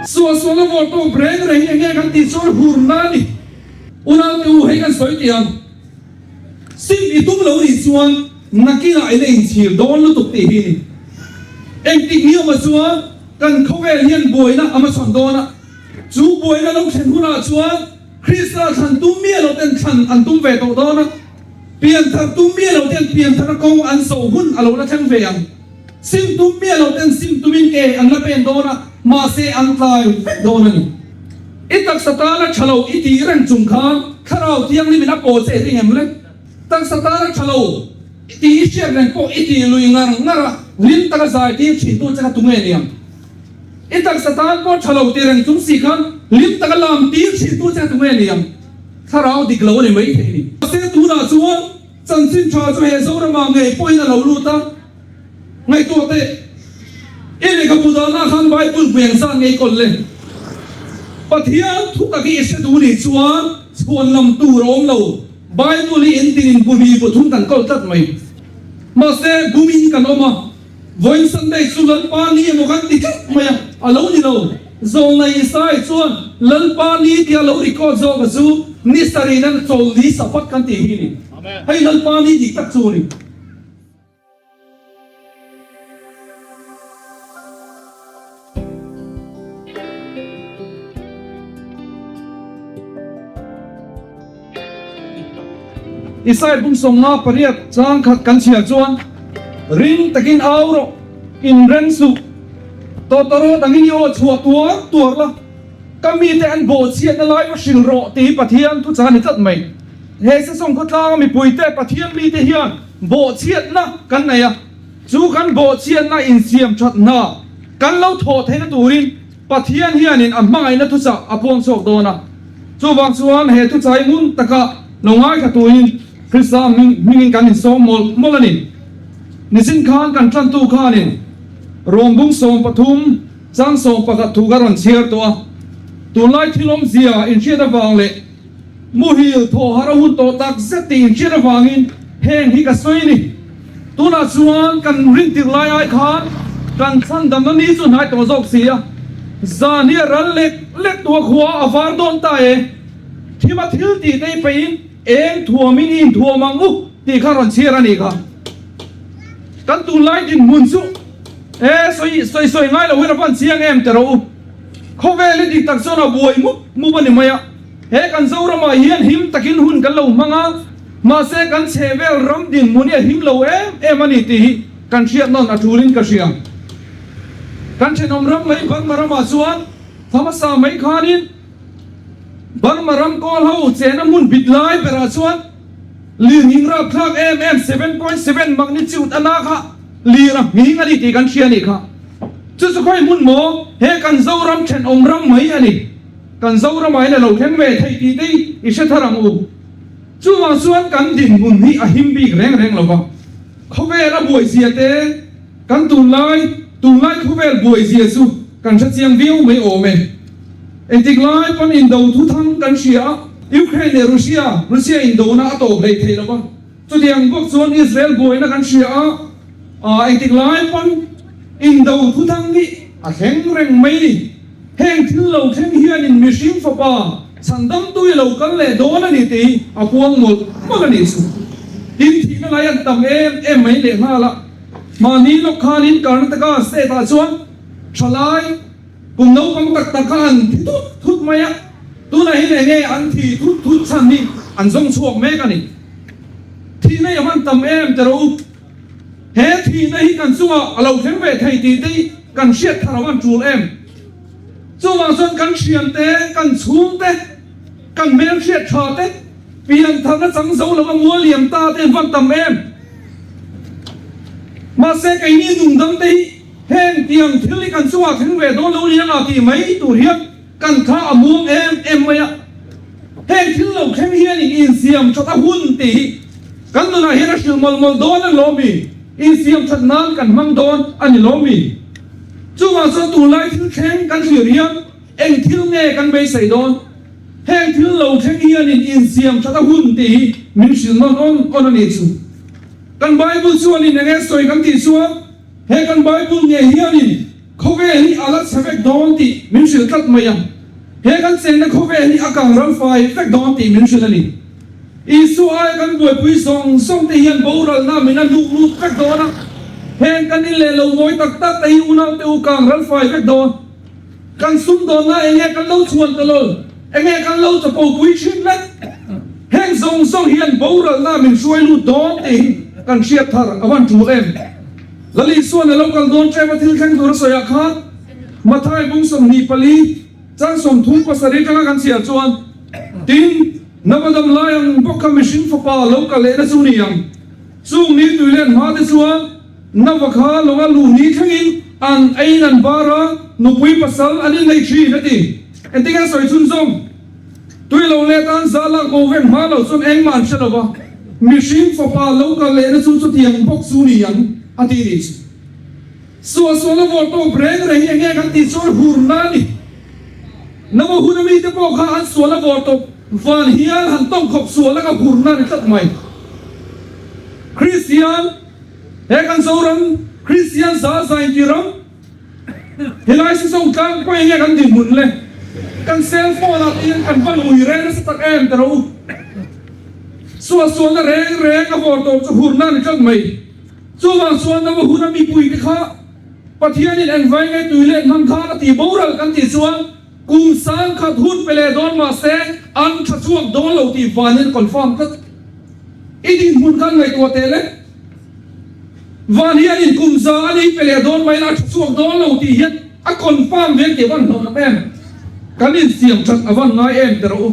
Suahsualna vawrtawp reng reng hi enge kan tih chuan hurna a ni. Unaute u, hei kan sawi tih ang. Sim i tum lo nih chuan nakinah i la inchhir dawn lutuk tih hi a ni. Engtik niawmah chuan kan khawvel hian buaina a hmachhawn dawn a, chu buaina lo thlen hunah chuan Krista thlan tum miah lo ten thlan an tum ve tawh dawn a, pianthar tum miah lo ten piantharna kawng an zawh hun a lo la thleng ve ang. Sim tum miah lo ten sim tumin ke an la pen dawn a, mahse an tlai vek dawn a ni. I taksa tana tha lo i tih reng chung khan Thlarau Thianghlimin a paw che i ring em le? Taksa tana tha lo i tih i hriat reng pawh i tih lui ngar ngar a, hlim taka zai tir thin tu che kha tunge niang? I taksa tan pawh tha lo ti reng chung si khan hlim taka lam tir thin tu che kha tunge niang? Thlarau dik lo a ni mai thei ni. Mahse tunah chuan chanchin tha chu he Zoramah ngei pawhin a lo lut a. Ngaihtuah teh, i lehkhabu dahna khan Bible hmeng zan ngei kawl le. Pathian thu tak hi i hre duh nih chuan chhuan lam tur a awm lo. Bible hi in tin in bu hnih bu thum kan kawl tlat mai. Mahse, bumin kan awm a, vawiin Sunday chu Lalpa ni emaw kan ti tlat mai a, a lo ni lo. Zawlnei Isai chuan Lalpa ni tia lo record zawk a chu ni sarih nan chawlni Sabbath kan tih hi a ni. Hei Lalpa ni dik tak chu a ni. Isai bung 58 chang khat kan chhiar chuan, Ring takin au rawh, inreng suh, tawtawrawt angin i aw chhuah tuar tuar la, ka mite an bawhchhiatna lai va hrilh rawh tih hi Pathian thuchah a ni tlat mai. He sesawng khawtlanga mipuite Pathian mite hian bawhchhiatna kan nei a, chu kan bawhchhiatna insiam that hna kan lo thawh theihna turin Pathian hianin a hmangaihna thuchah a puang chhuak dawn a. Chuvang chuan he thuchai ngun taka lo ngaithla turin Krista hmingin kan insawm mawlh mawlh a ni. Nichin khan kan tantu khanin Rawmbung 13 chang 11 thu ka rawn chhiar tawh a, tunlai thil awmzia inhriat avang leh, Muhil thaw harh a hun tawh tak zet tih inhriat avangin heng hi ka sawi a ni. Tunah chuan kan rintirh lai ai khan kan chhandamna ni chu hnai tawh zawk si a, zan hi a ral lek lek tu a khua a var dawn ta e. Thima thil tih te i peihin eng thuamin i inthuam ang u tih kha rawn chhiar a nih kha. Kan tunlai dinhmun chu e sawi sawi sawi ngai lo hian a van chiang em ti rawh u. Khawvel hi dik tak chuan a buai mup mup a ni mai a. He kan Zoramah hian him takin hun kan lo hmang a, mahse kan chhehvel ram dinhmun hi a him lo em em a ni tih hi kan hriat nawn a tulin ka hria. Kan thenawm ram mai Burma ramah chuan hmasa mai khanin Burma ram kawl ho chena hmun bit lai berah chuan lirnghing rapthlak em em 7.7 magnitude a na kha lir a nghing a ni tih kan hria a nih kha. Chu chu khawi hmun maw he kan Zoram thenawm ram mai a ni. Kan Zoramah hian a lo thleng ve theih tih te hi i hre thar ang u. Chuvang chuan kan dinhmun hi a him bik reng reng lo va. Khawvel a buaizia te, kan tunlai, tunlai khawvel buaizia chu kan hre chiang viau mai awm e. Engtik lai pawn indo thuthang kan hria a, Ukraine leh Russia, Russia indona a tawp hlei thei lo va. Chutiang bawk chuan Israel buaina kan hria a, aa engtik lai pawn indo thuthang hi a thleng reng mai ni. Heng thil lo thleng hianin mihring fapa chhandamtu i lo kal leh dawn a ni tih hi a puang mawlh mawlh a nih chu. Tin, thihna lai an tam em em mai lehnghal a. Mahni lawk khanin Karnataka state ah chuan thalai kum naupang tak tak kha an thi thut thut mai a, tunah hian enge an thi thut thut chhan hi an zawng chhuak mek a ni. Thihna i hman tam em ti rawh u. He thihna hi kan chungah a lo thleng ve thei tih te hi kan hriat thar a van tul em? Chuvang chuan kan thiante, kan chhungte, kan hmelhriat tha te, piantharna chang zo lova mual liam ta te an van tam em? Mahse keini nungdam te hi heng tiang thil hi kan chungah thleng ve dawn lo nia tih mai tur hian Kan thla a muang em em mai a, heng thil lo thleng hianin insiam that a hun tih hi kan nunah hian a hrilh mawlh mawlh dawn a ni lawm mi? Insiam that nan kan hmang dawn a ni lawm mi? Chuvang chuan tunlai thil thleng kan thlir hian eng thil nge kan beisei dawn? Heng thil lo thleng hianin insiam that a hun tih hi min hrilh nawn awn awn a nih chu. Kan Bible chuanin eng nge sawi kan tih chuan he kan Bible nge hianin. Khawvel hi a la chhe vek dawn tih min hrilh tlat mai a. He kan chenna khawvel hi a kang ram fai vek dawn tih min hrilh a ni. Isua aia kan buaipui zawng zawng te hian boralna min a hnuk lut vek dawn a. Heng kan in leh lo mawi tak tak te hi unaute u kang ral fai vek dawn. Kan sumdawnna enge kan lo chhuan ta lo, enge kan lo chapo pui thin vek. Heng zawng zawng hian boralna min hruai lut dawn tih hi kan hriat thar a van tul em. Lal Isua'n a lo kal dawn ṭep a thil thleng tur a sawiah khan Mathai bung 24 chang 37 aṭanga kan chhiar chuan, Tin, Navadam lai ang bawk kha mihring fapa lo kal lehna chu ni ang. Chung ni tui len hma te chuan Nava kha lawnga luh ni thlengin an eiin an bar a, nupui pasal an innei ṭhin a ti. Engtin nge sawi chhunzawm? Tui lo leh tan za lak bo vek hma lo chuan engmah an hre lo va, mihring fapa lo kal lehna chu chutiang bawk chu ni ang a ti nih chu. Suahsualna vawr tawp reng reng hi enge kan tih chuan hurna a ni. Nava huna mite pawh kha an sualna vawr tawp van hian han tawng khawp sualna kha hurna a ni tlat mai. Kristian, he kan Zoram Kristian za za inti ram, Helai Sisawng tlang pawh enge kan dinhmun le? Kan cell phone ah te hian kan va lui reng nasa tak em tiraw u? Suahsualna reng reng a vawr tawp chu hurna a ni tlat mai. Chuvang chuan Nova huna mipui te kha Pathianin engvai nge tui let hmang khan a ti boral kan tih chuan kum 1000 hun pe leh dawn mahse an tha chhuak dawn lo tih vanin confirm tlat. I dinhmun khan ngaihtuah teh le. Van hian in kum za a ni pe leh dawn mai la a tha chhuak dawn lo tih hian a confirm ve tih a van hlawh em? Kan insiam that a van ngai em ti rawh u.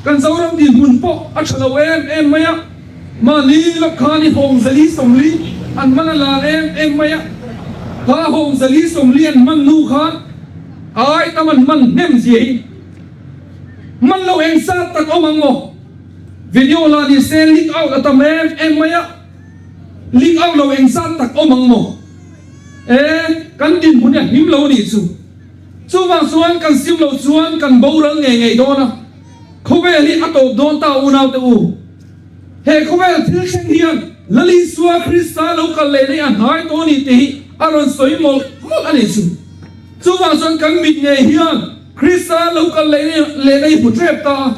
Kan Zoram dinhmun pawh a tha lo em em mai a, mahni lawk khan i hawng 440 an man a lar em em mai a, kha hawng 440 an man hnu khan ai tam an man hnem zia hi man lo eng zat tak awm ang maw? Video la ni se leak out a tam em em mai a, leak out lo engzat tak awm ang maw? E, kan dinhmun hi a hlim lo nih chu. Chuvang chuan kan sim loh chuan kan boral ngei ngei dawn a, khawvel hi a tawp dawn ta unaute u. He khawvel thil thleng hian Lal Isua Krista lo kal leh nei a hnai tawh a ni tih hi a rawn sawi mawlh mawlh a nih chu. Chuvang chuan kan mit ngei hian Krista lo kal leh leh nei hmu tep ta a.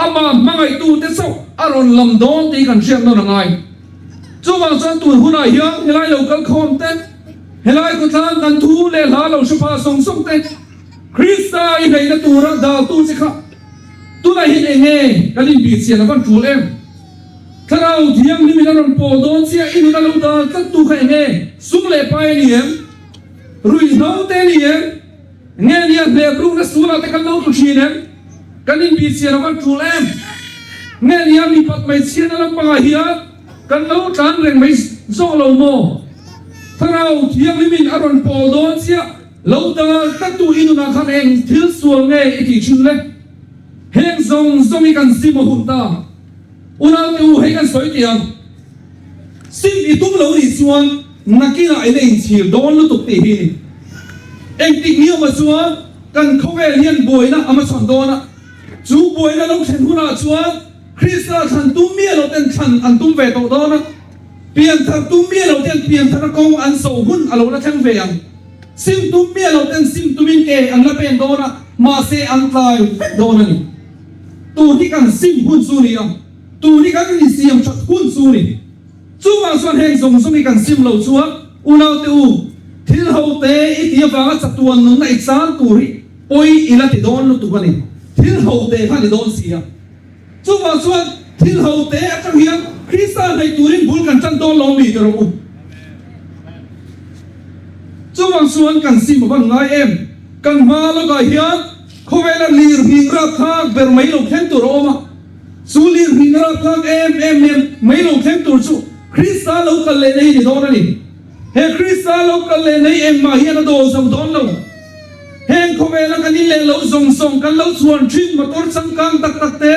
Amah hmangaihtute chauh a rawn lam dawn tih kan hriat nawn a ngai. Chuvang chuan tun hunah hian helai lo kal khawm te, helai khawtlang kan thu leh hla lo hre pha sawng sawng te, Krista i hleina tura daltu che kha tunah hian eng nge kan inbihchian a van tul em? Thlarau Thianghlimin a rawn pawl dawn chiah i nun a lo dal tlattu kha eng nge? Sum leh pai a ni em? Ruihhlo te a ni em? Nge nia hlep rukna sulah te kan lo tlu thin em? Kan inbihchian a van tul em? Nge nia mipat hmeichhiatna lampangah hian kan lo tlan reng mai zawk lo maw? Thlarau Thianghlimin a rawn pawl dawn chiah lo dal tlattu i nunah khan eng thil sual nge i tih thin le? Heng zawng zawng hi kan sim a hun ta. Unaute u hei kan sawi tih ang. Sim i tum lo nih chuan nakinah i la inchhir dawn lutuk tih hi ni. Engtik niawmah chuan kan khawvel hian buaina a hmachhawn dawn a, chu buaina lo thlen hunah chuan Krista thlan tum miah lo ten thlan an tum ve tawh dawn a, pianthar tum miah lo ten piantharna kawng an zawh hun a lo la thleng ve ang. Sim tum miah lo ten sim tumin ke an la pen dawn a, mahse an tlai vek dawn a ni. Tun hi kan sim hun chu ni a. Tun hi kan insiam that hun chu ni. Chuvang chuan heng zawng zawng hi kan sim loh chuan unaute u, thil ho te i tih avanga chatuan nunna i chan tur hi pawi i la ti dawn lutuk a ni. Thil ho te kha a ni dawn si a. Chuvang chuan thil ho te atang hian Krista hnaih turin bul kan tan dawn lo mi ti rawh u. Chuvang chuan kan sim a van ngai em? Kan hma lawkah hian khawvela lir hming rapthlak ber mai lo thleng tur a awm a. Chu lirnghing rapthlak em em nen mai lo thleng tur chu Krista lo kal leh nei ni dawn a ni. He Krista lo kal leh nei engmah hian a dawl zo dawn lo. Heng khawvela kan in leh lo zawng zawng kan lo chhuan thin motor changkang tak tak te,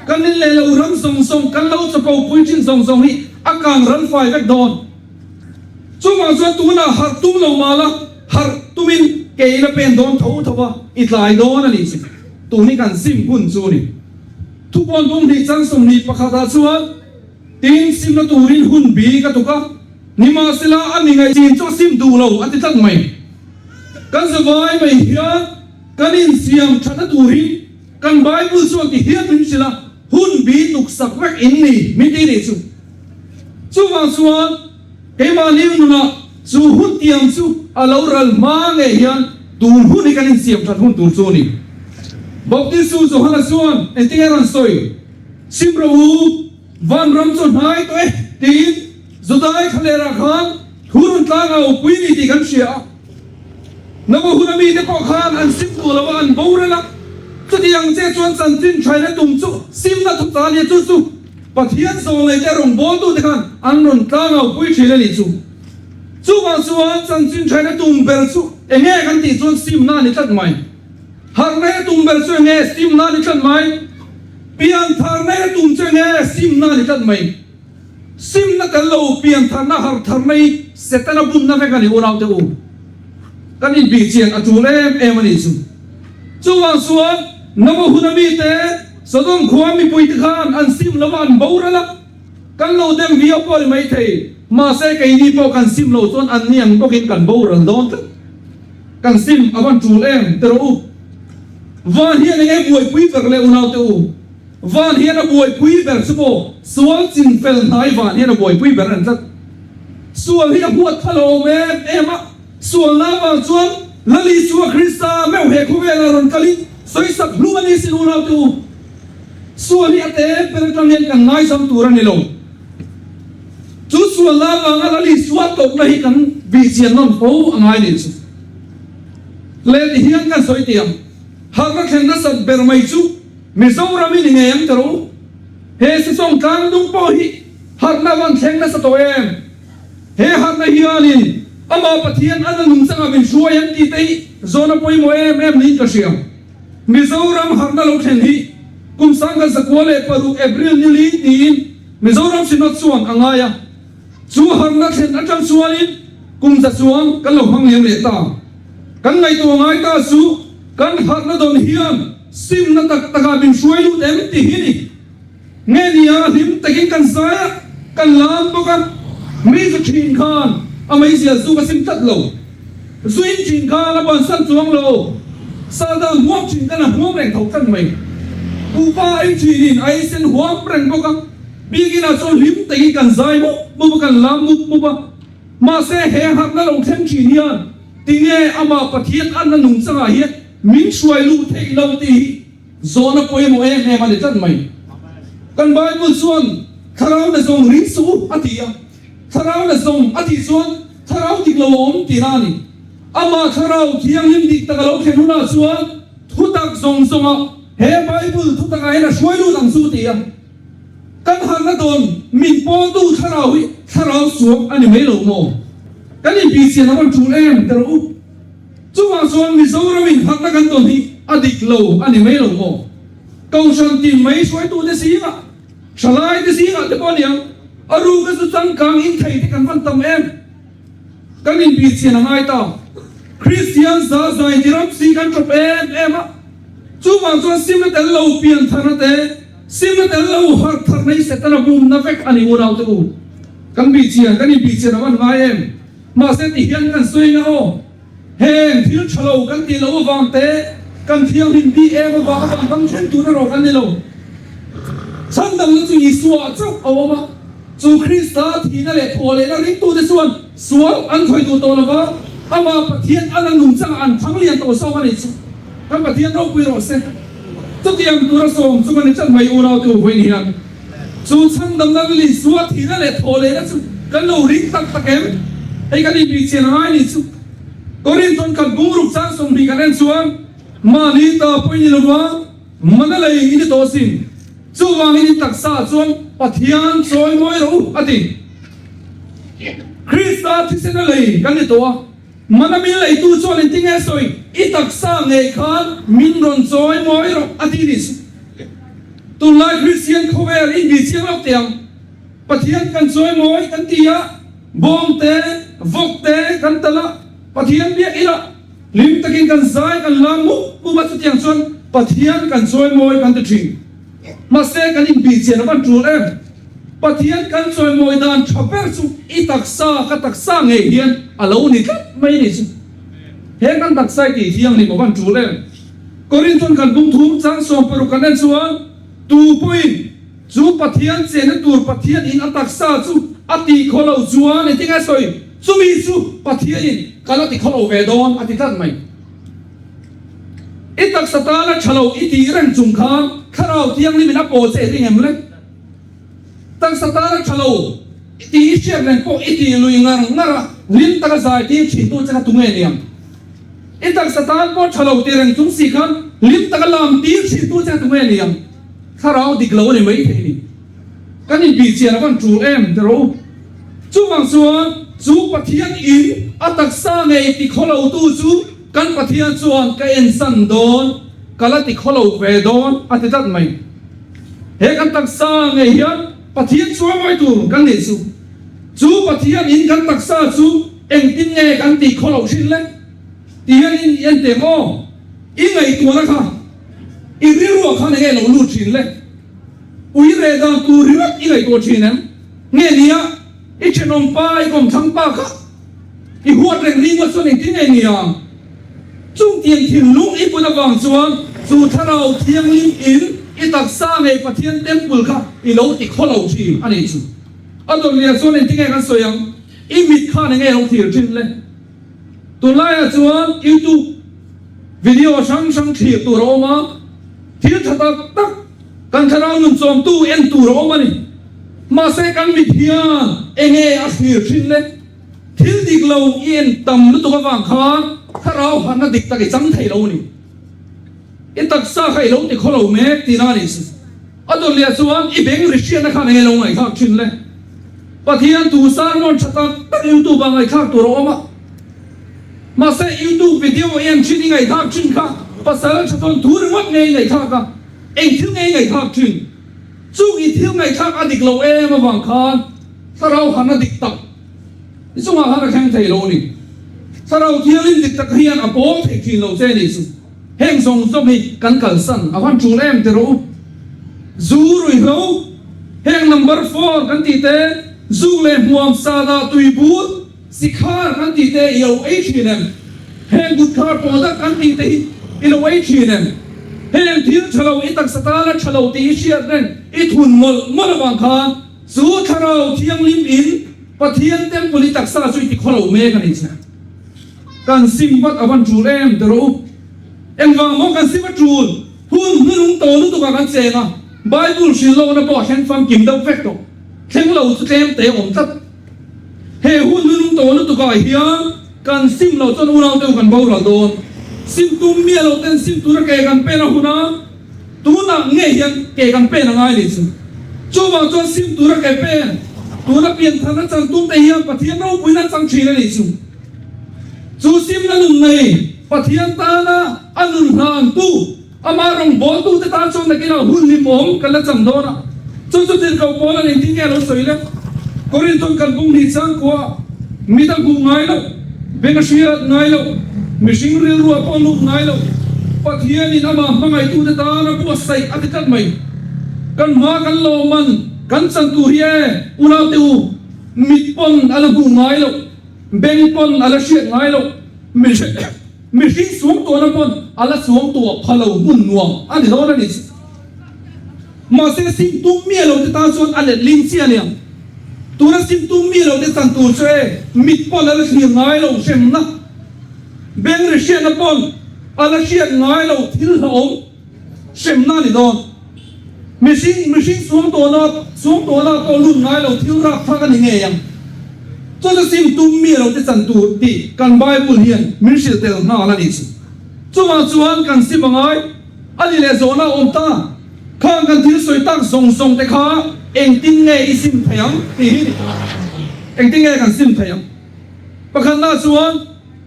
kan in leh lo ram zawng zawng kan lo chapo pui thin zawng zawng hi a kang ral fai vek dawn. Chuvang chuan tunah harh tum lo mah la, harh tumin ke ila pen dawn tho tho a, i tlai dawn a nih chu. Tun hi kan sim hun chu a ni. Thupawn bung hnih chang 21 ah chuan tin simna turin hun bi ka tuk a, nimahsela a mi ngaih chin chu a sim duh lo a ti tlat mai. Kan zavai mai hian kan insiam thatna turin kan Bible chuan ti hian min hrilh a, hun bi tuksak vek in ni min ti nih chu. Chuvang chuan keimahni nunah chu hun tiang chu a lo ral hma ngei hian tun hun hi kan insiam that hun tur chu a ni. Baptistu Johana chuan engtinge rawn sawi? Sim rawh u, vanram chu hnai tawh e tiin Judai thlalerah khan thu rawn tlang a upui ni tih kan hria a. Nova huna mite pawh khan an sim duh lo a, an boral a. Chutiang che chuan chanchin thaina tum chu simna thu ta nia chu chu Pathian zawlneite rawngbawltute khan an rawn tlang a upui thin a nih chu. Chuvang chuan chanchin thaina tum ber chu enge kan tih chuan simna a ni tlat mai. Harhna a tum ber chu enge simna a ni tlat mai. Piantharna a tum chu enge simna a ni tlat mai. Simna tel lo piantharna harhtharna hi Setana bunna vek a ni unaute u. Kan inbihchian a tul em em a nih chu. Chuvang chuan Nova huna mite Sodom khua mipuite khan an sim lova an boral a, kan lo dem viau pawh a ni maithei. Mahse keini pawh kan sim lo chuan an ni ang bawkin kan boral dawn tlat. Kan sim a van tul em ti rawh u. Van hian enge buaipui ber le unaute u. Van hian a buaipui ber chu maw sual chin fel hnai van hian a buaipui ber an tlat. Sual hi a huat kha lo awm em em a, sualna avang chuan Lal Isua Krista meuh he khawvelah rawn kalin sawisak hlum a ni sin unaute u. Sual hi a te ber atang hian kan ngaizam tur a ni lo. Chu sualna avanga Lal Isua tawrhna hi kan bihchian nawn fo a ngai nih chu. Le ti hian kan sawi tiang, harhna thlen nasat ber mai chu Mizoram i ni ngei ang tawh u. He Sisawng tlangdung pawh hi harhna van thleng nasa tawh em? He harhna hianin amah Pathian a na nungchangah min hruai an tih te hi zawn a pawimawh em em niin ka hria. Mizoram harhna lo thlen hi kum 1906 April ni li tiin Mizoram Synod chuan a ngai a. Chu harhna thlen atang chuanin kum za chuang kan lo hmang liam leh ta. Kan ngaihtuah ngai ta chu kan harhna dawn hian simna tak takah min hruai lut em tih hi ni. Nge nia hlim takin kan zai a, kan lam bawk a, mi zu thin khan a meizial zu ka sim tlat lo. Zu in thin khan a bansan chuang lo. Saldan huam thin khan a huam reng tho tlat mai. Pupa ei thinin a ei sen huam reng bawk a, biakinah chuan hlim takin kan zai mup mup a, kan lam mup mup a. Mahse he harhna lo thleng thin hian tinge amah Pathian anna nungchangah hian min hruai luh theih lo tih hi Zawhna pawimawh em em a ni tlat mai. Kan Bible chuan Thlarau na zawng ring suh u a ti a. Thlarau na zawng a tih chuan Thlarau dik lo a awm tihna a ni. Amah Thlarau Thianghlim dik tak a lo thlen hunah chuan thutak zawng zawnga he Bible thutakah hian a hruai lut ang chu ti a. Kan harhna dawn min pawltu Thlarau hi Thlarau suak a ni mai lo maw? Kan inbihchian a rawn tul em ti rawh u. Chuvang chuan Mizoram in harhna kan tawn hi a dik lo a ni mai lo maw? Kohhran tin mai hruaitute zingah, thalaite zingah te pawh a niang, a ruka chu changkang in thei te kan van tam em? Kan inbihchian a ngai ta. Kristian za zai ni ram si kan tawp em em a, chuvang chuan simna tel lo pian tharna te, simna tel lo harh tharna hi Setana bumna vek a ni unaute u. Kan bihchian, kan inbihchian a van ngai em? Mahse ti hian kan sawi nga aw, heng thil tha lo kan tih loh avang te, kan thianghlim bik em avang avang kan then tur erawh kan ni lo. Chhandamna chu Isua ah chauh a awm a, chu Krista thihna leh thawh lehna ringtute chuan sual an khawih duh tawh lova, amah Pathian a la nungchangah an thang lian tawh zawk a nih chu. Kan Pathian ropui rawh se. Chutiang tura sawm chu ka ni tlat mai unaute u vawiin hian. Chu chhandamna leh Isua thihna leh thawh lehna chu kan lo ring tak tak em? Hei kan inbihchian a ngai nih chu. Korinthon khat bungruk chang 20 kan en chuan, Mahni ta pawh i ni lo va, mana lei i ni tawh asin. Chuvangin in taksa chuan Pathian chawi mawi rawh u, a ti. Krista thisena lei kan ni tawh a, mana min leitu chuan engtinge sawi, I taksa ngei khan min rawn chawi mawi rawh, a ti nih chu. Tunlai Kristian khawvel inbih chiang lo teh ang. Pathian kan chawimawi kan ti a, bawm te, vawk te kan tal a, Pathian biak ila hlim takin kan zai kan lam mup mup a, chutiang chuan Pathian kan chawimawi kan ti thin. Mahse kan inbih chian a van tul em? Pathian kan chawimawi dan tha ber chu i taksa ka taksa ngei hian a lo ni tlat mai a nih chu. He kan taksa i tih thianghlim a van tul em? Korinthon kan bung thum chang 60 kan en chuan tu pawhin chu Pathian chenna tur Pathian in a taksa chu a tih khaw lo chuan engtin nge sawi? Chumi chu Pathian in ka la ti khaw lo ve dawn a ti tlat mai. I taksa tana tha lo i tih reng chung khan Thlarau Thianghlim in a pawl che i ring em le? Taksa tana tha lo i tih i hriat reng pawh i tih lui ngar ngar a, hlim taka zai tir thin tu che kha tunge niang? I taksa tan pawh tha lo ti reng chung si khan hlim taka lam tir thin tu che kha tunge niang? Thlarau dik lo a ni mai thei ni. Kan inbihchian a van tul em ti rawh u. Chuvang chuan chu Pathian in a taksa ngei ti khaw lo tu chu kan Pathian chuan ka ensan dawn, ka la ti khaw lo ve dawn a ti tlat mai. He kan taksa ngei hian Pathian chuangawi tur kan nih chu. Chu Pathian in kan taksa chu engtin nge kan tih khaw loh thin le? Ti hian in i en teh maw? I ngaihtuahna kha i rilruah khan enge lo lut thin le? Ui reh dan tur ringawt i ngaihtuah thin em? Nge nia i thenawm pa, i kawmthlang pa kha i huat reng ringawt chuan engtin nge nia? Chungtiang thinlung i put avang chuan chu Thlarau Thianghlim in i taksa ngei Pathian temple kha i lo ti khaw lo thin a nih chu. A dawlhliah chuan engtin nge kan sawi ang? I mit khan enge lo thlir thin le? Tunlaiah chuan YouTube video hrang hrang thlir tur a awm a, thil tha tak tak kan thlarau nun chawmtu en tur a awm a ni. Mahse kan mit hian enge a thlir thin le? Thil dik lo i en tam lutuk avang khan thlarau harhna dik tak i chang thei lo a ni. I taksa kha i lo ti khaw lo mek tihna a nih si. A dawlhliah chuan i beng ri hriatna khan enge lo ngaihthlak thin le? Pathian thu sermon tha tak tak YouTube ah ngaihthlak tur a awm a. Mahse YouTube video i en thin i ngaihthlak thin kha pasal tha tawn thu ringawt nge i ngaihthlak a, eng thil nge i ngaihthlak thin? Chung i thil ngaihthlak a dik lo em avang khan Thlarau harhna dik tak i chungah khan a thleng thei lo a ni. Thlarau Thianghlim dik tak hian a pawl thei thin lo che a nih chu. Heng zawng zawng hi kan kalsan a van tul em ti rawh u. Zu ruihhlo, heng number four kan tih te, zu leh hmuam sada tui bur, sikhar kan tih te i lo ei thin em? Heng kutkhar product kan tih te hi i lo ei thin em? Heng thil tha lo i taksa tana tha lo tih i hriat reng i thun mawlh mawlh avang khan Chu Thlarau Thianghlim in Pathian temple i taksa chu i ti khaw lo mek a ni che. Kan sim vat a van tul em ti rawh u. Engvang maw kan sim a tul? Hun hnunung tawh lutuk ah kan cheng a, Bible hrilh lohna pawh a thleng famkim deuh vek tawh. Thleng lo chu tlem te a awm tlat. He hun hnunung tawh lutuk ah hian kan sim loh chuan unau deuh kan boral dawn. Sim tum miah loh ten sim tura ke kan pen a hun a. Tunah nge hian ke kan pen a ngai nih chu. Chuvang chuan sim tura ke pen, tuna piantharna chang tumte hian Pathian ropuina chang thin a nih chu. Chu simna nun nei, Pathian tana a nun hlantu, amah rawngbawltute tan chuan nakinah hun hlimawm kan la chang dawn a. Chu chu tirhkoh pawl an engtin nge a lo sawi le? Korinthon kan bung hnih changkua mit a hmuh ngai loh, beng a hriat ngai loh, mihring rilru a pawh lut ngai loh, Pathianin amah hmangaihtute tan a buatsaih a ti tlat mai. Kan hma kan lawmman kan chan tur hi e, unaute u, mit pawn a la hmuh ngai loh, beng pawn a la hriat ngai loh, mihring suangtuahna pawn a la suangtuah pha lo hmun nuam a ni dawn a ni. Mahse sim tum miah lo te tan chuan a let ling chiah aniang. Tuna sim tum miah lo te chan tur chu e mit pawn a la thlir ngai lo hremna, beng ri hriatna pawn a la hriat ngai lo thil hlauhawm hremna a ni dawn. Mihring mihring suangtuahna suangtuahna pawh lut ngai lo thil rapthlak a ni ngei ang. Chu chu sim tum miah lo te chan tur tih kan Bible hian min hrilh tel nghal a nih chu. Chuvang chuan kan sim a ngai. A ni leh zawhna a awm ta. Khang kan thil sawi tak zawng zawng te kha engtin nge i sim thei ang tih hi ni. Engtin nge kan sim thei ang? Pakhatna chuan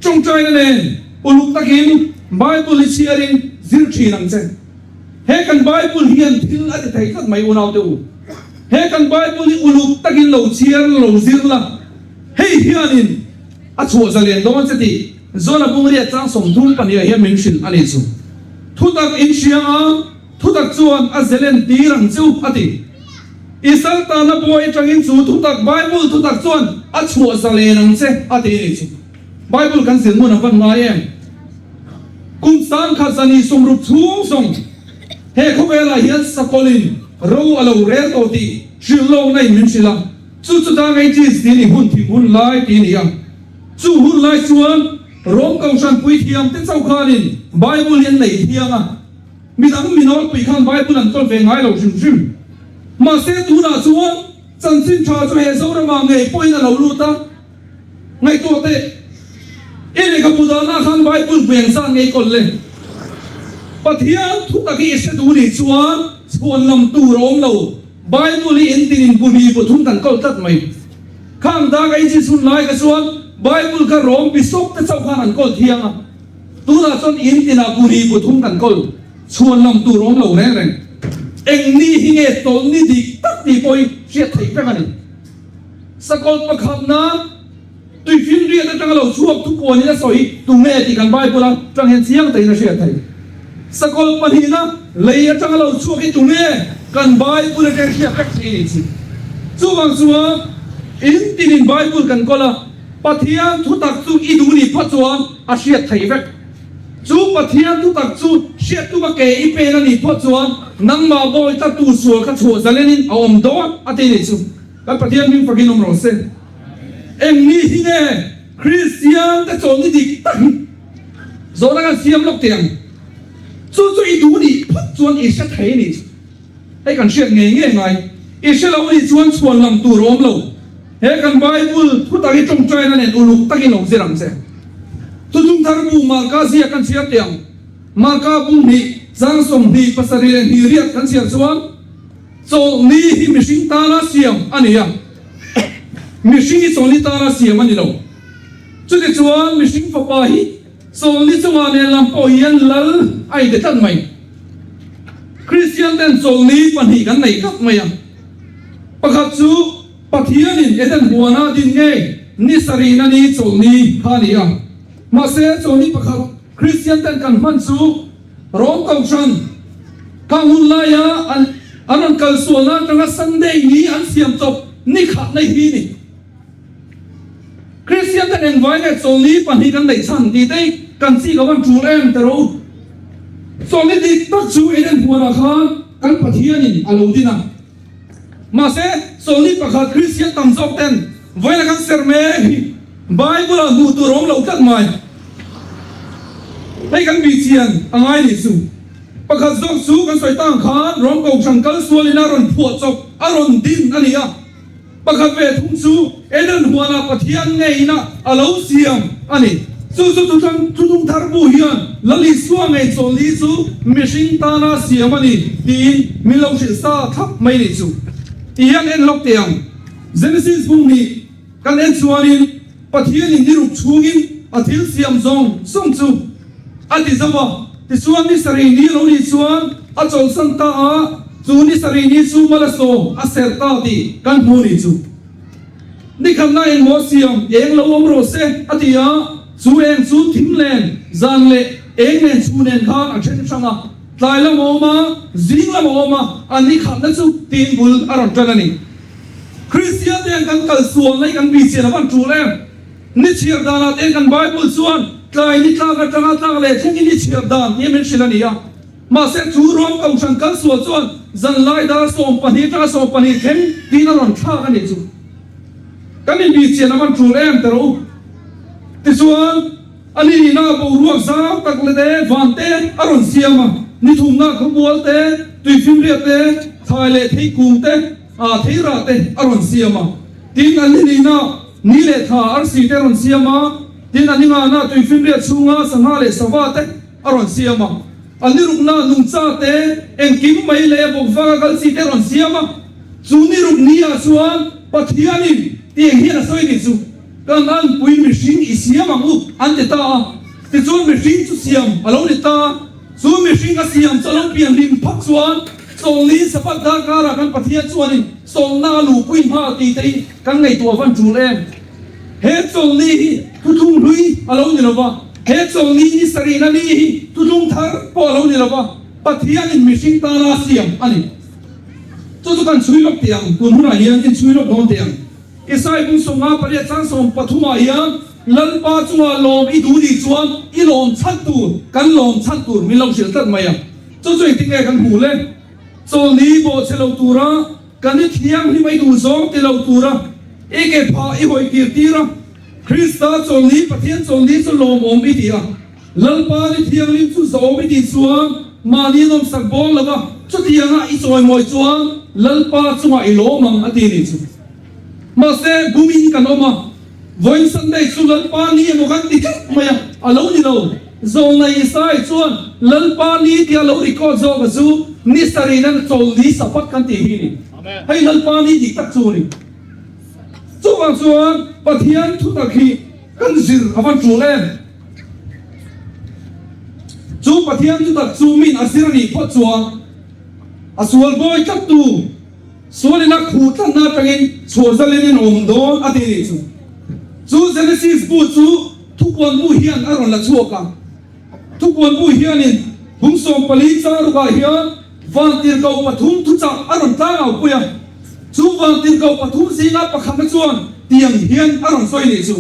tawngtaina nen uluk takin Bible hi chhiarin zir thin ang che. He kan Bible hian thil a ti thei tlat mai unaute u. He kan Bible hi uluk takin lo chhiar lo zir la, hei hianin a chhuah zalen dawn che tih Zona Bungriat chang 32 ah hian min hrilh a nih chu. Thutak in hria a, thutak chuan a zelen tir ang chu a ti. I saltana buai atangin chu thutak Bible thutak chuan a chhuah zalen ang che a ti a nih chu. Bible kan zir ngun a van ngai em? Kum 10,000 60 chhung zawng he khawvelah hian sakawlin ro a lo rel tawh tih hrilh lawkna in min hrilh a, chu chu Dark Ages tih a ni, hun thim hun lai tih a ni a. Chu hun lai chuan Rom Kohhran puithiam te chauh khanin Bible hi an nei thiang a, midang mi nawlpui khan Bible an kawl ve ngai lo hrim hrim. Mahse tunah chuan chanchin tha chu he Zoramah ngei pawhin a lo lut a. Ngaihtuah teh, i lehkhabu dahna khan Bible hmel zan ngei kawl le. Pathian thu tak hi i hre duh nih chuan chhuan lam tur a awm lo. Bible hi in tinin bu hnih bu thum kan kawl tlat mai. Khang dak a inchhin chhun lai kha chuan Bible kha Rom Bishop te chauh khan an kawl thiang a. Tunah chuan in tinah bu hnih bu thum kan kawl. Chhuan lam tur a awm lo reng reng. Eng ni hi nge tawlh ni dik tak tih pawh hi hriat theih vek a ni. Sakawlh pakhatna tuifinriat atanga lo chhuak thupuanin a sawi tu nge tih kan Bible atang hian chiang takin a hriat thei. Sakawlh pahnihna lei atanga lo chhuak hi tu nge kan Bible atang hriat vek thei a nih chu. Chuvang chuan in tinin Bible kan kawl a, Pathian thutak chu i duh nih phawt chuan a hriat theih vek. Chu Pathian thutak chu hriat tuma ke i pen a nih phawt chuan nangmah bawi tlattu sual kha chhuah zalenin a awm dawn a ti nih chu. Kan Pathian hming fakin awm rawh se. Eng ni hi nge Kristian te chawlhni dik tak hi zawhna kan siam lawk teh ang. Chu chu i duh nih phawt chuan i hre thei nih chu. Hei kan hriat ngei ngei ngai. I hre lo nih chuan chhuan lam tur a awm lo. He kan Bible thu tak hi tawngtaina nen uluk takin lo zir ang che. Thuthlung thar bu Marka ziak kan chhiar teh ang. Marka bung hnih, chang 27 leh hnih riat kan chhiar chuan Chawlhni hi mihring tana siam a ni a, mihring hi chawlhni tana siam a ni lo. Chutichuan mihring fapa hi chawlhni chungah nen lam pawh hian lal a inti tlat mai. Kristian ten chawlhni pahnih kan nei tlat mai a. Pakhat chu Pathianin Eden huana din ngei ni sarihna ni chawlhni kha a ni a. Mahse chawlhni pakhat Kristian ten kan hman chu Rom Kohhran khang hun laia an an rawn kal sualna atanga Sunday ni an siam chawp ni khatna hi ni. Kristian ten engvai nge chawlni pahnih kan neih chhan tih te hi kan chik a van tul em ta rawh u. Chawlni dik tak chu Eden huanah khan kan Pathianin a lo din a. Mahse, chawlni pakhat Kristian tam zawk ten vawiin kan ser mek hi Bible ah hmuh tur a awm lo tlat mai. Hei kan bih chian a ngai nih chu. Pakhat zawk chu kan sawi tang khan Rom Kohhran kal sualin a rawn phuah chawp a rawn din a ni a. Pakhat ve thung chu Eden huanah Pathian ngeina a lo siam a ni. Chu chu Thuthlung Thar bu hian Lal Isua ngei chawlni chu mihring tana siam a ni tiin min lo hrilh sa thlap mai nih chu. Ti hian en lawk teh ang. Genesis bung nih kan en chuanin Pathianin ni ruk chhungin a thil siam zawng zawng chu a ti zo a. Tichuan ni sarih ni lo nih chuan a chawlhsan ta a, chu ni sarih ni chu Malasawm a serh ta tih kan hmu nih chu. Ni khatna engmaw siam eng lo awm rawh se a ti a, chu eng chu thim len zan leh eng nen chhu nen khan a then hrang a, tlai lam a awm a, zing lam a awm a, a ni khatna chu tiin bul a rawn tan a ni. Kristian te an kan kal sual na hi kan bihchian a van tul em? Ni chhiar danah te kan Bible chuan tlai ni tlak atanga tlak leh thlengin ni chhiar dan tih min hrilh a ni a. Mahse chu Rom Kohhran kal sual chuan zanlai dar 12 atanga 12 thleng tiin a rawn thlak a nih chu. Kan inbihchian a van tul em ta rawh u. Tichuan a ni nihna boruak zau tak leh te van te a rawn siam a, ni thumna khawmual te, tuifinriat te, thlai leh theikung te, A thei rah te a rawn siam a, tin an ni nihna ni leh thla arsi te a rawn siam a, tin an ni ngahna tuifinriat chhunga sangha leh sava te a rawn siam a, an ni rukna nungcha te engkim mai leh bawk vanga kal chi te a rawn siam a. Chu ni ruk ni ah chuan Pathianin tiang hian a sawi nih chu, Kan anpui mihring i siam ang u an ti ta a, tichuan mihring chu siam a lo ni ta a. Chu mihring a siam chu a lo pian hlim phawt chuan Chawlhni Sabbath darkarah kan Pathian chuanin chawlhna a luhpui nghal tih te hi kan ngaihtuah van tul em? He chawlhni hi thuthlung hlui a lo ni lo va, he chawlhni ni sarihna ni hi thuthlung thar pawh a lo ni lo va, Pathianin mihring tana a siam a ni. Chu chu kan chhui lawk teh ang, tun hunah hian in chhui lawk dawn teh ang. Isai bung 58 chang 13 ah hian. Lalpa chungah lawm i duh nih chuan i lawm chhan tur, kan lawm chhan tur min lo hrilh tlat mai a. Chu chu engtin nge kan hmuh le? Chawlni bawhchhe lo tura kan i thianghlim a i duh zawng ti lo tura i ke phah i hawi tir tir a, Krista chawlni, Pathian chawlni chu lawmawm i ti a, Lalpa ni thianghlim chu zahawm i tih chuan mahni nawmsak bawl lo va, chutianga i chawimawi chuan Lalpa chungah i lawm ang a ti nih chu. Mahse, bumin kan awm a, vawiin Sunday chu Lalpa ni emaw kan ti tlat mai a, a lo ni lo. Zawlnei Isai chuan Lalpa ni tia lo record zawk a chu ni sarih nan chawlni Sabbath kan tih hi a ni. Hei Lalpa ni dik tak chu a ni. Chuvang chuan Pathian thutak hi kan zir a van tul em? Chu Pathian thutak chu min a zir a nih phawt chuan a sual bawi tlattu Sualin a khuh tlatna atangin chhuah zalin in awm dawn a ti nih chu. Chu Genesis bu chu thupuan bu hian a rawn la chhuak a. Thupuan bu hianin bung 14 chang rukah hian vantirhkoh pathum thuchah a rawn tlang au pui a. Chu vantirhkoh pathum zinga pakhatna chuan tiang hian a rawn sawi nih chu.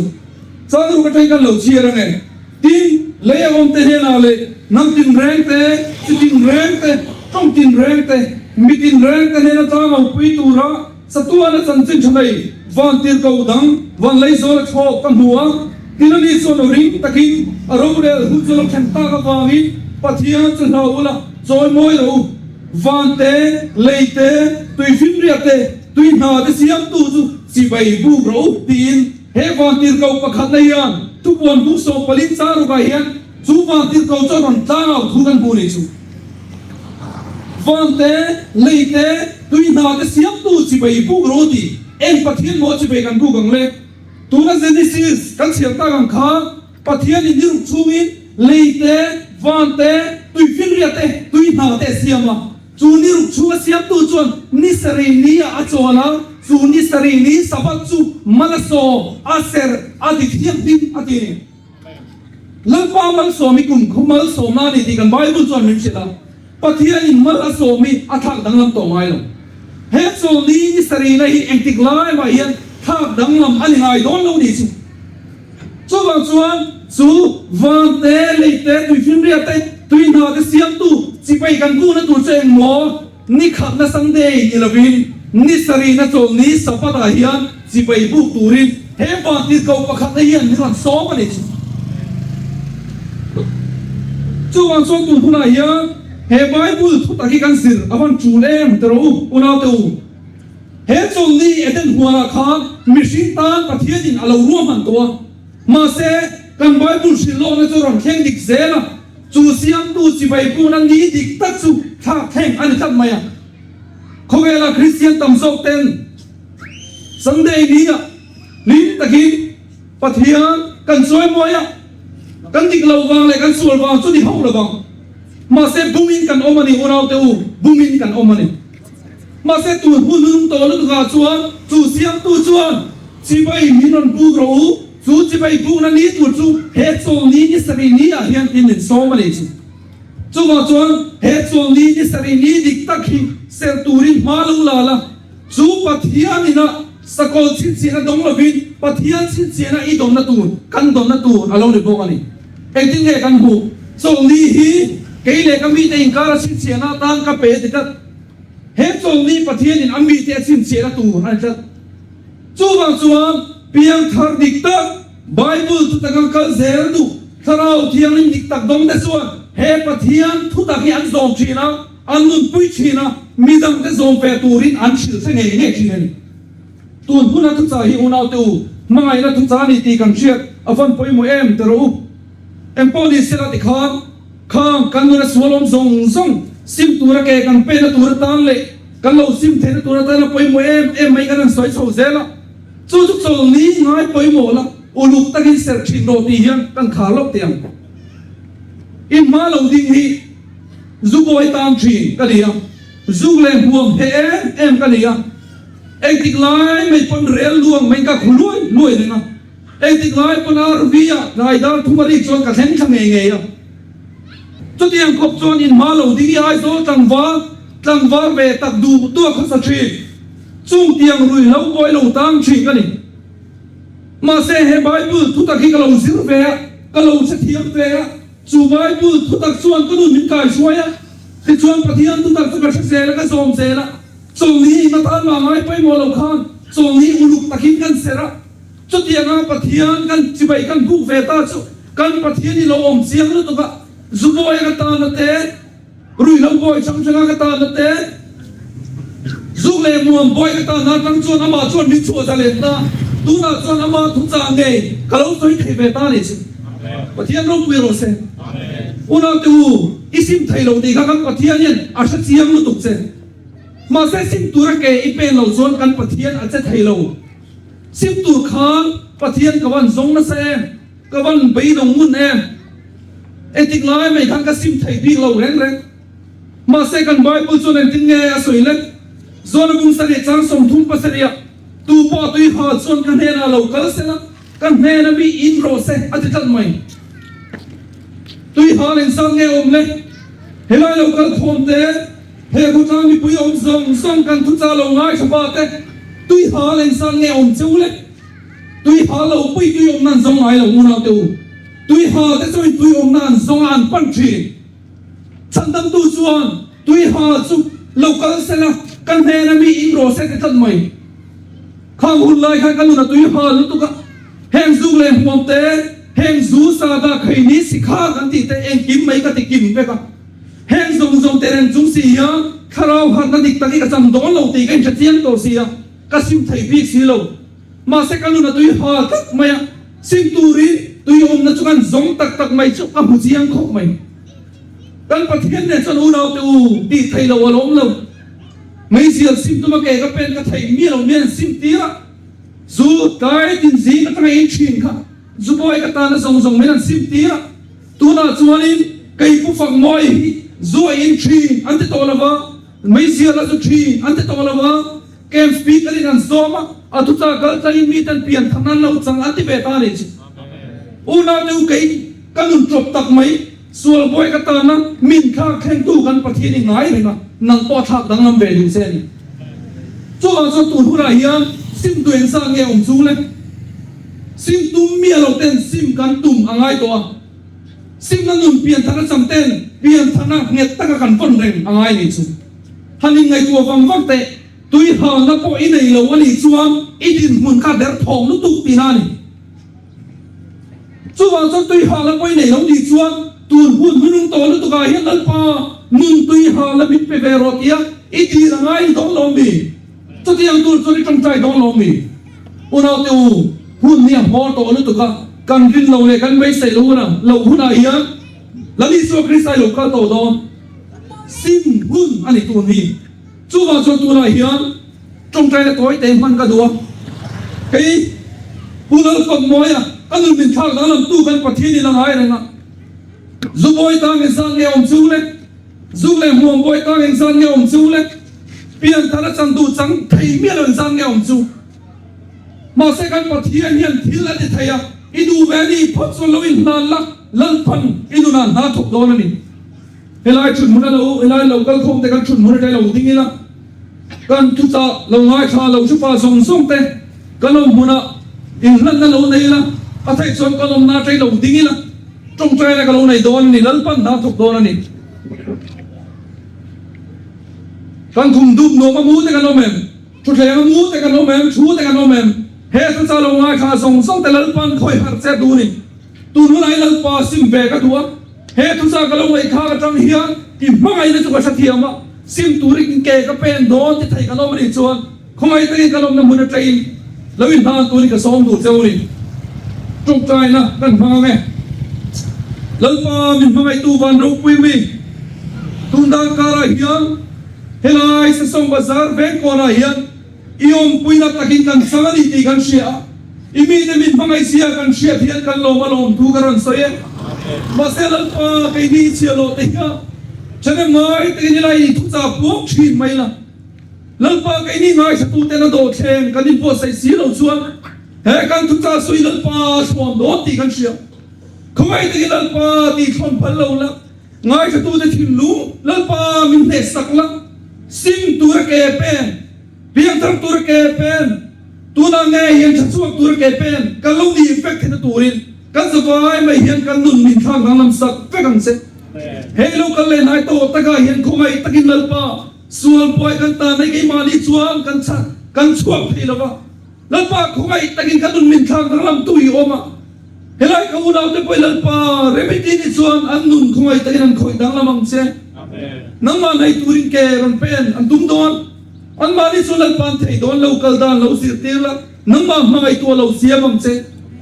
Chang ruk atangin kan lo chhiar ange. Tin, lei a awmte hnenah leh hnam tinreng te, chi tinreng te, tawng tinreng te, mi tinreng te hnena tlangau-pui tura chatuana chanchin tha nei vantirhkoh dang van lei zawla thlawk ka hmu a. Tin, ani chuan aw ring takin a rorel hun chu lo thlen tak avangin Pathian chu hlau ula chawimawi rawh u. Van te, lei te, tuifinriat te, tui hna te siamtu chu chibai buk rawh u tiin He vantirhkoh pakhatna hian thupuan hmuh 14 chang rukah hian chu vantirhkoh chu a rawn tlang au thu kan hmuh nih chu. Van te, lei te, tui hna te siamtu chibai buk rawh u tih eng Pathian maw chibai kan buk ang le? Tuna Genesis kan chhiar tak ang kha Pathianin ni ruk chhungin lei te, van te, tui finriat te, tui hna te a siam a. Chu ni ruk chhunga siamtu chuan ni sarih ni ah a chawl a, chu ni sarih ni Sabbath chu mal a sawm, a serh, a ti thianghlim a ti a ni. Lalpa malsawm hi kum khaw malsawmna a ni tih kan Bible chuan min hrilh a, Pathianin mal a sawm hi a thlak danglam tawh ngai lo. He chawl ni ni sarihna hi engtik lai mah hian thlak danglam a ni ngai dawn lo nih chu. Chuvang chuan chu van te, lei te, tuifinriat te, tui hna te siamtu chibai kan buhna tur chu engmaw ni khatna Sunday ni lovin ni sarihna chawlni Sabbath ah hian chibai buk turin he van tirhkoh pakhatna hian min rawn sawm a ni chu. Chuvang chuan tun hunah hian he Bible thutak hi kan zir a van tul em ti rawh u, unaute u. He chawlni Eden huanah khan mihring tan Pathianin a lo ruahman tawh a. Mahse, kan Bible hrilh lawkna chu rawn thleng dik zel a, chu siamtu chibai puna ni dik tak chu thlak thleng a ni tlat mai a. Khawvela Kristian tam zawk ten Sunday ni-ah hlim takin Pathian kan chawimawi a, kan dik loh vang leh kan sual vang chu ni hauh lo vang. Mahse, bumin kan awm a ni, unaute u, bumin kan awm a ni. Mahse tun hun hnung tawh lutukah chuan chu siamtu chuan chibai min rawn buk rawh u, chu chibai bukna ni tur chu he chawlni ni sarih ni ah hian tin min sawm a ni chu. Chuvang chuan he chawlni ni sarih ni dik tak hi serh turin hma lo la la, chu Pathian ina sakawl chhinchhiahna dawng lovin Pathian chhinchhiahna i dawnna tur kan dawnna tur a lo ni bawk a ni. Engtin nge kan hmuh? Chawlni hi kei leh ka mite inkara chhinchhiahna atan ka pe a ti tlat. He chawlni Pathianin a mite a chhinchhiahna tur a ni tlat. Chuvang chuan piangthar dik tak, Bible thutak an kal zel duh, Thlarau Thianghlim dik tak dawngte chuan he Pathian thutak hi an zawm thin a, an nunpui thin a, midangte zawm ve turin an hrilh hre ngei ngei thin a ni. Tun huna thuchah hi unaute u, hmangaihna thuchah a ni tih kan hriat a van pawimawh em ti rawh u. Engpawh ni sela tikhan khang kan nuna sual awm zawng zawng sim tura ke kan pena tur atan leh kan lo sim theihna tur atana pawimawh em em mai kan han sawi chho zel a. Chu chu chawlni ngai pawimawh la uluk takin serh thin rawh tih hian kan khar loh teh ang. I hma lo ding hi zu bawi tan thin ka ni a, zuk leh hmuam heh em em ka ni a. Engtik lai mai pawn rel luang mai ka khu luai luai reng a, engtik lai pawn RV ah tlai dar thum a rik chuan ka thleng thla ngei ngei a. Chutiang khawp chuan in hma lo ding i Aizawl tlangval, tlangval ve tak duh duh a khawsa thin. Chung tiang ruihhlo pawi lo tang thin ka ni. Mahse he Bible thutak hi ka lo zir ve a, ka lo hrethiam ve a, chu Bible thutak chuan ka nun min kaihruai a, tichuan Pathian thutak chu ka hre zel a, ka zawm zel a. Chawlhni in atan mah ngai pawimawh lo khan chawlhni uluk takin kan serh a, chutianga Pathian kan chibai kan buk ve ta chu kan Pathian hi lo awm chiang lutuk a, Zubawi ka tanna te, Ruihhlo bawi hrang hranga ka tanna te, Zuk leh muam bawi ka tanna atang chuan amah chuan min chhuah zalen ta, tunah chuan ama thuchah ngei ka lo sawi thei ve ta a nih chu. Pathian ropui rawh se. Unaute u, i sim thei lo tih kha kan Pathian hian a hre chiang lutuk che. Mahse sim tura ke i pen loh chuan kan Pathian a che thei lo. Sim tur khan Pathian ka van zawng nasa em? Ka van beidawng ngun em? Engtik lai mai khan ka sim thei bik lo reng reng. Mahse kan Bible chuan engtin nge a sawi lek? Zawna bung sarih chang 37 ah, Tu pawh a tui ha chuan ka hnenah lo kal sela, ka hnena mi in rawh se a ti tlat mai. Tui ha leng sang nge awm le? Helai lo kal khawm te, he khawtlang mipui awm zawng zawng kan thuchah lo ngaithla pa te, tui ha leng sang nge awm che u le? Tui ha lo pui tui awmna an zawng ngai lo unau te u. Tui ha te chuan tui awmna an zawng a an pan thin. Chhandamtu chuan tui ha chu lo kal sela ka hnena mi in rawh se ti tlat mai. Khang hun lai khan ka nun a tui ha lutuk a, heng zuk leh hmuam te, heng zu sa dah khei ni si kha kan tih te engkim mai ka ti kim vek a. Heng zawng zawng te reng chung si hian thlarau harhna dik tak hi ka cham dawn lo tih ka inhre chiang tawh si a. Ka sim thei bik si lo. Mahse ka nun a tui ha tlat mai a, sim turin tui awmna chu kan zawng tak tak mai chu ka hmu chiang khawp mai. Kan Pathian nen chuan unaute u tih theih loh a lawm lo. Meizial sim tuma ke ka pen ka theih miah lo mian sim tir a, zu tlai tin zing atanga in thin kha zu bawi ka tana zawng zawng min an sim tir a, tunah chuanin kei pu fak mawi hi zu a in thin an ti tawh lo va, Meizial a zu thin an ti tawh lo a, camp speaker in an sawm a, a thuchah kal tlangin mi ten pian than an lo chang an ti ve ta a nih chu. Unau te u kei ka nun ṭawp tak mai, sual buai ka tana min thlak thlengtu kan Pathian i ngai reng a, nang pawh a thlak danglam ve duh che a ni. Chuvang chuan tun hunah hian sim duh engzat nge awm chung le? Sim tum miah lo ten sim kan tum a ngai tawh a. Simna nun pianthar a chang ten piantharna nghet taka kan vawn reng a ngai nih chu. Han inngaihtuah vang vang teh, tui halna pawh i nei lo a nih chuan i dinhmun kha der thawng lutuk tihna a ni. Chuvang chuan tui halna pawh i nei lo nih chuan tun hun hunung tawh lutukah hian Lalpa nun tui halna min pe ve rawh tia i dil a ngai ni dawn lo mi? Chutiang tur chuan i tawngtai dawn lo mi? Unaute u, hun hi a hmawr tawh lutuk a, kan rin lo leh kan beisei lo hunah loh hunah hian Lal Isua Krista i lo kal tawh dawn. Sim hun a ni tun hi. Chuvang chuan tunah hian tawngtaina tawi te hman ka duh a. Kei Pu Lalfakmawia, ka nun min thlak danglamtu kan Pathian in a ngai reng a. Zubawi tang engzat nge awm chu le? Zuk leh hmuam bawi tang engzat nge awm chu le? Pianthar a chan duh chang thei miah lo engzat nge awm chu? Mahse kan Pathian hian thil a ti thei a, i duh ve ni phawt chuan lo inhlan la, Lalpan i nunah hna thawk dawn a ni. Helai thut hmun a lo, helai lo kal khawm te kan thut hmun atang lo ding ila, kan thuchah lo ngaithla lo thupa zawng zawng te kan awm hmunah inhlanna lo nei ila, a theih chuan kan awmna atang lo ding ila, tawngtaina ka lo nei dawn a ni, Lalpan hna thawk dawn a ni. Kan khum dup nuam a mu te kan awm em? Thutthleng a mu te kan awm em? Thu te kan awm em? He thuchah lo ngaithla zawng zawng te Lalpan khawi harh che duh ni. Tun hunah i Lalpa sim ve ka duh a, he thuchah ka lo ngaihthlak atang hian i hmangaihna chu ka hrethiam a, sim turin ke ka pen dawn ti thei kan awm anih chuan khawngaih takin kan awmna hmun atangin lo inhlan turin ka sawm duh cheu ni. Tawngtaina kan hmang ang e. Lalpa min hmangaihtu van ropui mi, tun dan karah hian Helai Sesawng Bazar veng kawnah hian i awmpuina takin kan chang a ni tih kan hria a, i mite min hmangaihzia kan hriat hian kan lawm a lawm thu ka rawn sawi e. Mahse Lalpa keini i chhiah loh te hian thahnem ngai takin helai i thuchah puang thin mai la. Lalpa keini ngaithlatuten a dawhthleng kan inbuatsaih si lo chuan he kan thuchah sawi Lalpa a thluam dawn tih kan hria. Khawngaih takin Lalpa tih thlawn phal lo la. Ngaithlatute thinlung Lalpa min hnehsak la, sim tura ke pen, piangthar tura ke pen. Tunah ngei hian tha chhuak tura ke pen kan lo nih vek theihna turin kan zavai mai hian kan nun min thlak danglam sak vek ang che. Hei lo kal leh hnai tawh takah hian khawngaih takin Lalpa sual buai kan tan hei keimahni chuan kan kan chhuak thei lo va. Lalpa khawngaih takin kan nun min thlak danglam tu i awm a. Helai ka unaute pawh i Lalpa remiti ni chuan an nun khawngaih takin an khawih danglam ang che. Nangmah hnaih turin ke rawn pen an tum dawn. Anmahni chu Lalpa'n thei dawn lo kal dan lo zirtir la, nangmah hmangaihtuah lo siam ang che.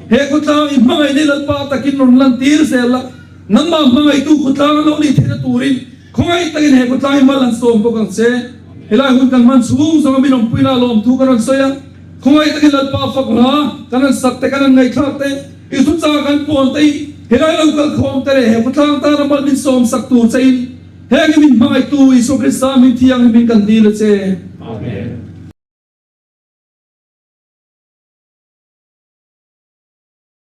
He khawtlang i hmangaih nei Lalpa takin rawn lantir zel la, nangmah hmangaihtu khawtlang an lo nih theihna turin khawngaih takin he khawtlang i mal an sawm bawk ang che. Helai hun kan hman chhung zawnga min awmpuina lawmthu kan rawn sawi a, khawngaih takin Lalpa fak hla kan rawn sak te, kan rawn ngaihthlak te, i thuchah kan puan te i helai lo kal khawm te leh he khawtlang tana mal min sawm sak tur che in, Heng hi min hmangaihtu Isua Krista min thianghlim in kan dil a che.